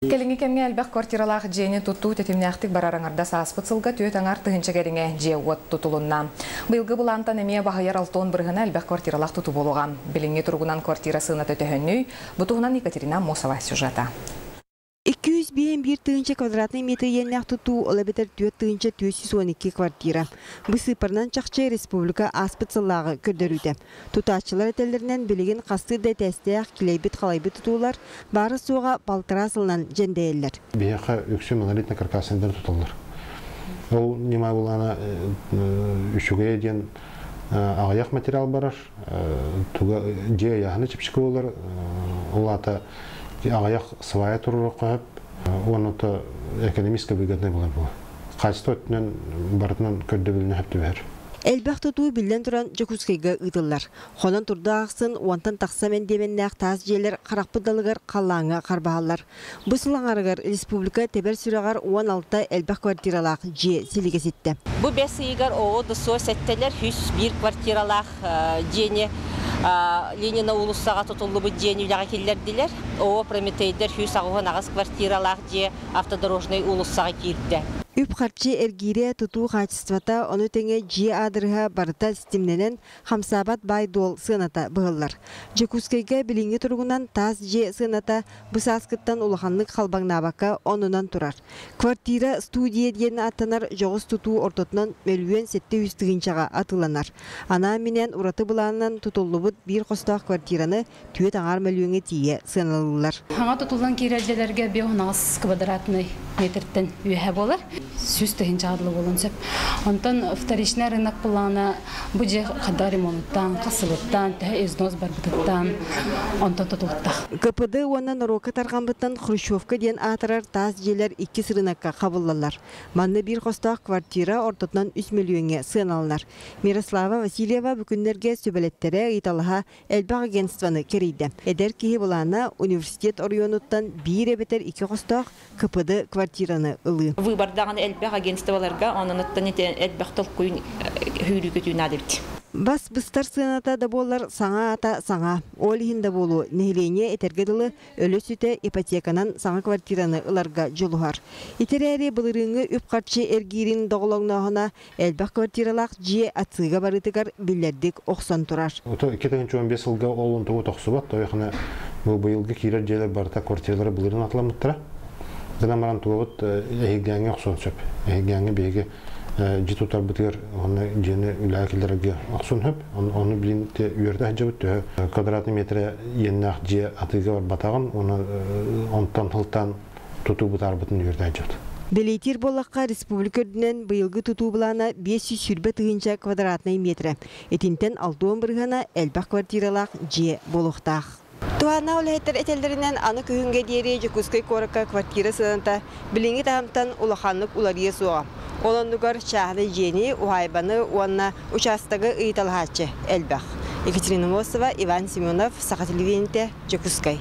Кэлиҥҥи кэмҥэ элбэх квартиралаах дьиэни тутуу тэтимнээхтик барар. Аҥардас ааспыт сылга 4,5 тыһыынча кэриҥэ дьиэ-уот тутулунна. Быйылгы былаантан эмиэ баһыйар 60 бырыһыана элбэх квартиралаах тутуу буолуоҕа. Билиҥҥи туругунан квартира сыаната төһөнүй? Бу туһунан Екатерина Аммосова сюжета. 251 тыһыынча квадратный метр иэннээх тутуу, ол эбэтэр 4412 квартира. Бу сыыппаранан чахчы республика ааспыт сыллааҕы көрдөрүүтэ. Тутааччылар этэллэринэн, билигин хастыы да этээстээх, килэйбит-халайбыт тутуулар баара-суоҕа балтараа сылынан дьэндэйэллэр. Биһиэхэ үксү монолитно каркасныйдар туталлар. Ол ньыма булана үчүгэйэ диэн аҕыйах материал барар, туга дьиэ ыйааһына чэпчэки буолар, ол аата аҕыйах свая туруорукка сөп, уонна то экономически выгодный буолар буолар. Качество өттүнэн барытынан көрдөбүлүнэ сөп түбэһэр. Элбэх тутуу биллэн туран Дьокуускайга ыытыллар. Хонон турда ахсын уонтан тахса мэндиэмэннээх таас дьиэлэр харахпыт далыгар халлааҥҥа харбаһаллар. Бу сыл аҥарыгар республика тэбэр сүрэҕэр 16 элбэх квартиралаах дьиэ силигэ ситтэ. Бу 5 ыйыгар ООО ДСО сэттэлэр 101 квартиралаах дьиэни Ленина уулуссаҕа тутуллубут дьиэни үлэҕэ киллэрдилэр. ООО Прометейдер 188 квартиралаах дьиэ Автодорожнай уулуссаҕа киирдэ. Үп-харчы эргиирэ, тутуу хаачыстыбата, ону тэҥэ дьиэ аадырыһа барыта ситимнэнэн, хамсаабат баай-дуол сыаната быһыллар. Дьокуускайга билиҥҥи туругунан таас дьиэ сыаната бу сааскыттан улаханнык халбаҥнаабакка оннунан турар. Квартира студия диэн ааттанар дьоҕус тутуу ортотунан 1 700 000-ҕа атыыланар. Анаан-минээн ураты былаанынан тутуллубут биир хостоох квартираны 4,5 мөлүйүөҥҥэ тиийэ сыаналыыллар. Саҥа тутуллан киирэр дьиэлэргэ 58 квадратный метртэн үөһэ буолар. 100 тыһыынчаҕа дылы буолуон сөп. Онтон вторичный рынок былаана бу дьиэ хада ремонуттан, хасылыттан, төһө износ барбытыттан, онтон тутулуктаах. КПД уонна норуокка тарҕаммыттан хрущевка диэн аатырар таас дьиэлэр иккис рынокка хабыллаллар. Манна биир хостоох квартира ортотунан 3 мөлүйүөҥҥэ сыаналанар. Мирослава Васильева бу күннэргэ сүбэлэттэрэ ыйыталаһа элбэх агентствоны кэрийдэ. Эдэр киһи былаана университет оройуонуттан биир эбэтэр икки хостоох КПД квартираны ылыы. Выбордаҕын элбэх агентстволарга, онон элбэх толкуйун сүүрүү-көтүү наада эбит. Бас быстар сыаната да буоллар саҥа аата саҥа. Ол иһин да буолуо, нэһилиэнньэ этэргэ дылы өлө-сүтэ ипотеканан саҥа квартираны ыларга дьулуһар. Ити эрээри былырыыҥҥы үп-харчы эргиирин доҕолоҥнооһуна элбэх квартиралаах дьиэ атыыга барыытыгар биллэрдик охсон турар. Ото 2015 сылга ол онтугу тохсубат, тойохына бу быйылгы киирэр дьиэлэр барыта квартиралары былырын атыламмыттара. Гынан баран тугабыт эһигээҥҥэ охсуон сөп. Эһигээҥҥэ биһиги дьиэ тутарбытыгар онно дьиэни үлэҕэ киллэрэргэ охсуон сөп. Ону билин үөрдэ сылдьабыт төһө квадратный метрэ иэннээх дьиэ атыыга барбатаҕын, оны онтон сылтаан тутуу бытаарбытын үөрдэ сылдьабыт. Бэлиэтиир буоллахха, республика үрдүнэн быйылгы тутуу былаана 520 тыһыынча квадратный метрэ. Итинтэн 60 бырыһыана элбэх квартиралаах дьиэ буолуохтаах. Туһааннаах үлэһиттэр этэллэринэн, аны күһүҥҥэ диэри Дьокуускай куоракка квартира сыаната билиҥҥи таһымтан улаханнык уларыйыа суоҕа. Ол оннугар чааһынай дьиэни, уһаайбаны уонна учаастагы ыйыталаһааччы элбэх. Екатерина Мосова, Иван Семенов, Саха телевидениетэ, Дьокуускай.